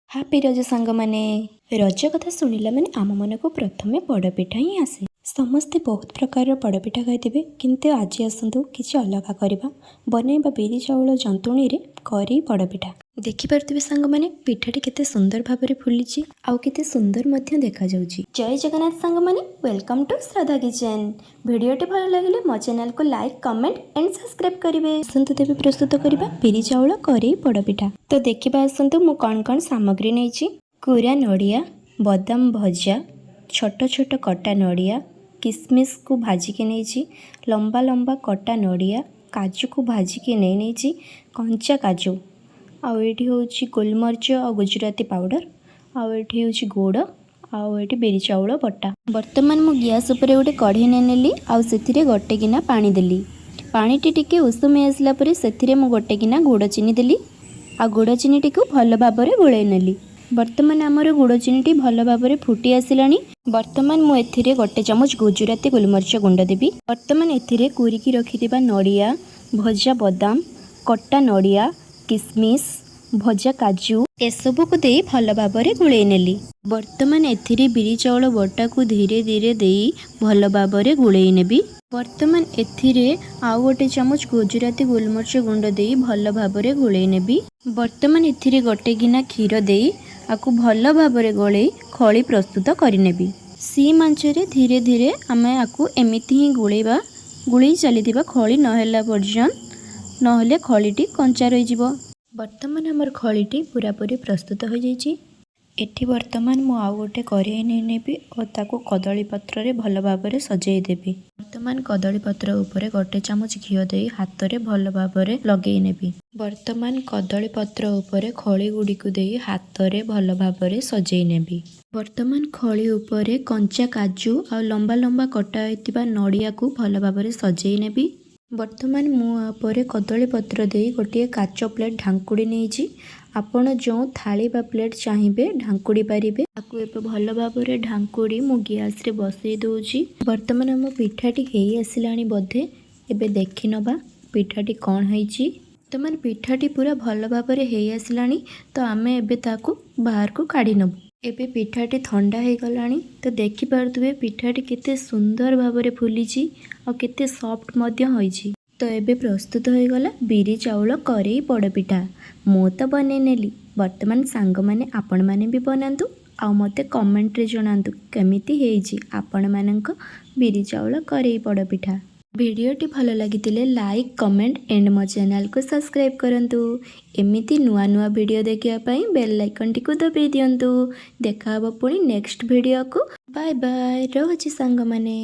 Happy Raja ସାଙ୍ଗମାନେ। ରଜ କଥା ଶୁଣିଲା ମାନେ ଆମ ମନକୁ ପ୍ରଥମେ ପୋଡ଼ପିଠା ହିଁ ଆସେ। ସମସ୍ତେ ବହୁତ ପ୍ରକାରର ପୋଡ଼ପିଠା ଖାଇଥିବେ, କିନ୍ତୁ ଆଜି ଆସନ୍ତୁ କିଛି ଅଲଗା କରିବା, ବନେଇବା ବିରି ଚାଉଳ ଜନ୍ତୁଣୀରେ କରି ପୋଡ଼ପିଠା। ଦେଖିପାରୁଥିବେ ସାଙ୍ଗମାନେ, ପିଠାଟି କେତେ ସୁନ୍ଦର ଭାବରେ ଫୁଲିଛି ଆଉ କେତେ ସୁନ୍ଦର ମଧ୍ୟ ଦେଖାଯାଉଛି। ଜୟ ଜଗନ୍ନାଥ ସାଙ୍ଗମାନେ, welcome to Shraddha kitchen. ଭିଡ଼ିଓଟି ଭଲ ଲାଗିଲେ ମୋ ଚ୍ୟାନେଲକୁ ଲାଇକ୍, କମେଣ୍ଟ ଆଣ୍ଡ ସବସ୍କ୍ରାଇବ୍ କରିବେ। ଆସନ୍ତୁ ତେବେ ପ୍ରସ୍ତୁତ କରିବା ବିରି ଚାଉଳ କରେଇ ପୋଡ଼ପିଠା। ତ ଦେଖିବା ଆସନ୍ତୁ ମୁଁ କ'ଣ କ'ଣ ସାମଗ୍ରୀ ନେଇଛି। କୁରା ନଡ଼ିଆ, ବଦାମ ଭଜା, ଛୋଟ ଛୋଟ କଟା ନଡ଼ିଆ, କିସମିସକୁ ଭାଜିକି ନେଇଛି, ଲମ୍ବା ଲମ୍ବା କଟା ନଡ଼ିଆ, କାଜୁକୁ ଭାଜିକି ନେଇ ନେଇଛି, କଞ୍ଚା କାଜୁ, ଆଉ ଏଇଠି ହେଉଛି ଗୋଲମରିଚ ଆଉ ଗୁଜୁରାତି ପାଉଡ଼ର, ଆଉ ଏଇଠି ହେଉଛି ଗୁଡ଼, ଆଉ ଏଇଠି ବିରି ଚାଉଳ ବଟା। ବର୍ତ୍ତମାନ ମୁଁ ଗ୍ୟାସ୍ ଉପରେ ଗୋଟେ କଢ଼େଇ ନେଇ ନେଲି ଆଉ ସେଥିରେ ଗୋଟେ ଗିନା ପାଣି ଦେଲି। ପାଣିଟି ଟିକେ ଉଷୁମ ହେଇ ଆସିଲା ପରେ ସେଥିରେ ମୁଁ ଗୋଟେ ଗିନା ଗୁଡ଼ ଚିନି ଦେଲି ଆଉ ଗୁଡ଼ ଚିନିଟିକୁ ଭଲ ଭାବରେ ଗୋଳେଇ ନେଲି। ବର୍ତ୍ତମାନ ଆମର ଗୁଡ଼ ଚିନିଟି ଭଲ ଭାବରେ ଫୁଟି ଆସିଲାଣି। ବର୍ତ୍ତମାନ ମୁଁ ଏଥିରେ ଗୋଟେ ଚାମଚ ଗୁଜୁରାତି ଗୋଲମରିଚ ଗୁଣ୍ଡ ଦେବି। ବର୍ତ୍ତମାନ ଏଥିରେ କୁରିକି ରଖିଥିବା ନଡ଼ିଆ, ଭଜା ବଦାମ, କଟା ନଡ଼ିଆ, କିସମିସ୍, ଭଜା କାଜୁ ଏସବୁକୁ ଦେଇ ଭଲ ଭାବରେ ଗୋଳେଇ ନେଲି। ବର୍ତ୍ତମାନ ଏଥିରେ ବିରି ଚାଉଳ ବଟାକୁ ଧୀରେ ଧୀରେ ଦେଇ ଭଲ ଭାବରେ ଗୋଳେଇ ନେବି। ବର୍ତ୍ତମାନ ଏଥିରେ ଆଉ ଗୋଟେ ଚାମଚ ଗୁଜୁରାତି ଗୋଲମରିଚ ଗୁଣ୍ଡ ଦେଇ ଭଲ ଭାବରେ ଗୋଳେଇ ନେବି। ବର୍ତ୍ତମାନ ଏଥିରେ ଗୋଟେ ଗିନା କ୍ଷୀର ଦେଇ ଆକୁ ଭଲ ଭାବରେ ଗୋଳେଇ ଖଳି ପ୍ରସ୍ତୁତ କରିନେବି। ସିମ୍ ଆଞ୍ଚରେ ଧୀରେ ଧୀରେ ଆମେ ଆକୁ ଏମିତି ହିଁ ଗୋଳେଇବା, ଗୋଳେଇ ଚାଲିଥିବା ଖଳି ନହେଲା ପର୍ଯ୍ୟନ୍ତ, ନହେଲେ ଖଳିଟି କଞ୍ଚା ରହିଯିବ। ବର୍ତ୍ତମାନ ଆମର ଖଳିଟି ପୁରାପୁରି ପ୍ରସ୍ତୁତ ହୋଇଯାଇଛି। ଏଠି ବର୍ତ୍ତମାନ ମୁଁ ଆଉ ଗୋଟେ କରେଇ ନେଇ ନେବି ଓ ତାକୁ କଦଳୀ ପତ୍ରରେ ଭଲ ଭାବରେ ସଜେଇ ଦେବି। ବର୍ତ୍ତମାନ କଦଳୀ ପତ୍ର ଉପରେ ଗୋଟେ ଚାମଚ ଘିଅ ଦେଇ ହାତରେ ଭଲ ଭାବରେ ଲଗେଇ ନେବି। ବର୍ତ୍ତମାନ କଦଳୀ ପତ୍ର ଉପରେ ଖଳି ଗୁଡ଼ିକୁ ଦେଇ ହାତରେ ଭଲ ଭାବରେ ସଜେଇ ନେବି। ବର୍ତ୍ତମାନ ଖଳି ଉପରେ କଞ୍ଚା କାଜୁ ଆଉ ଲମ୍ବା ଲମ୍ବା କଟା ହୋଇଥିବା ନଡ଼ିଆକୁ ଭଲ ଭାବରେ ସଜେଇ ନେବି। ବର୍ତ୍ତମାନ ମୁଁ ଆ ଉପରେ କଦଳୀ ପତ୍ର ଦେଇ ଗୋଟିଏ କାଚ ପ୍ଲେଟ୍ ଢାଙ୍କୁଡ଼ି ନେଇଛି। ଆପଣ ଯେଉଁ ଥାଳି ବା ପ୍ଲେଟ୍ ଚାହିଁବେ, ଢାଙ୍କୁଡ଼ି ପାରିବେ। ତାକୁ ଏବେ ଭଲ ଭାବରେ ଢାଙ୍କୁଡ଼ି ମୁଁ ଗ୍ୟାସରେ ବସେଇ ଦେଉଛି। ବର୍ତ୍ତମାନ ଆମ ପିଠାଟି ହେଇ ଆସିଲାଣି ବୋଧେ। ଏବେ ଦେଖିନେବା ପିଠାଟି କ'ଣ ହେଇଛି। ବର୍ତ୍ତମାନ ପିଠାଟି ପୁରା ଭଲ ଭାବରେ ହେଇ ଆସିଲାଣି, ତ ଆମେ ଏବେ ତାକୁ ବାହାରକୁ କାଢ଼ି ନେବୁ। ଏବେ ପିଠାଟି ଥଣ୍ଡା ହେଇଗଲାଣି। ତ ଦେଖିପାରୁଥିବେ, ପିଠାଟି କେତେ ସୁନ୍ଦର ଭାବରେ ଫୁଲିଛି ଆଉ କେତେ ସଫ୍ଟ ମଧ୍ୟ ହୋଇଛି। ତ ଏବେ ପ୍ରସ୍ତୁତ ହୋଇଗଲା ବିରି ଚାଉଳ କରେଇ ପୋଡ଼ପିଠା। ମୁଁ ତ ବନେଇ ନେଲି, ବର୍ତ୍ତମାନ ସାଙ୍ଗମାନେ ଆପଣମାନେ ବି ବନାନ୍ତୁ ଆଉ ମୋତେ କମେଣ୍ଟରେ ଜଣାନ୍ତୁ କେମିତି ହେଇଛି ଆପଣମାନଙ୍କ ବିରି ଚାଉଳ କରେଇ ପୋଡ଼ପିଠା। ଭିଡ଼ିଓଟି ଭଲ ଲାଗିଥିଲେ ଲାଇକ୍, କମେଣ୍ଟ ଏଣ୍ଡ ମୋ ଚ୍ୟାନେଲକୁ ସବସ୍କ୍ରାଇବ୍ କରନ୍ତୁ। ଏମିତି ନୂଆ ନୂଆ ଭିଡ଼ିଓ ଦେଖିବା ପାଇଁ ବେଲ୍ ଆଇକନ୍ଟିକୁ ଦବାଇ ଦିଅନ୍ତୁ। ଦେଖା ହେବ ପୁଣି ନେକ୍ସଟ ଭିଡ଼ିଓକୁ। ବାଏ ବାଏ, ରହୁଛି ସାଙ୍ଗମାନେ।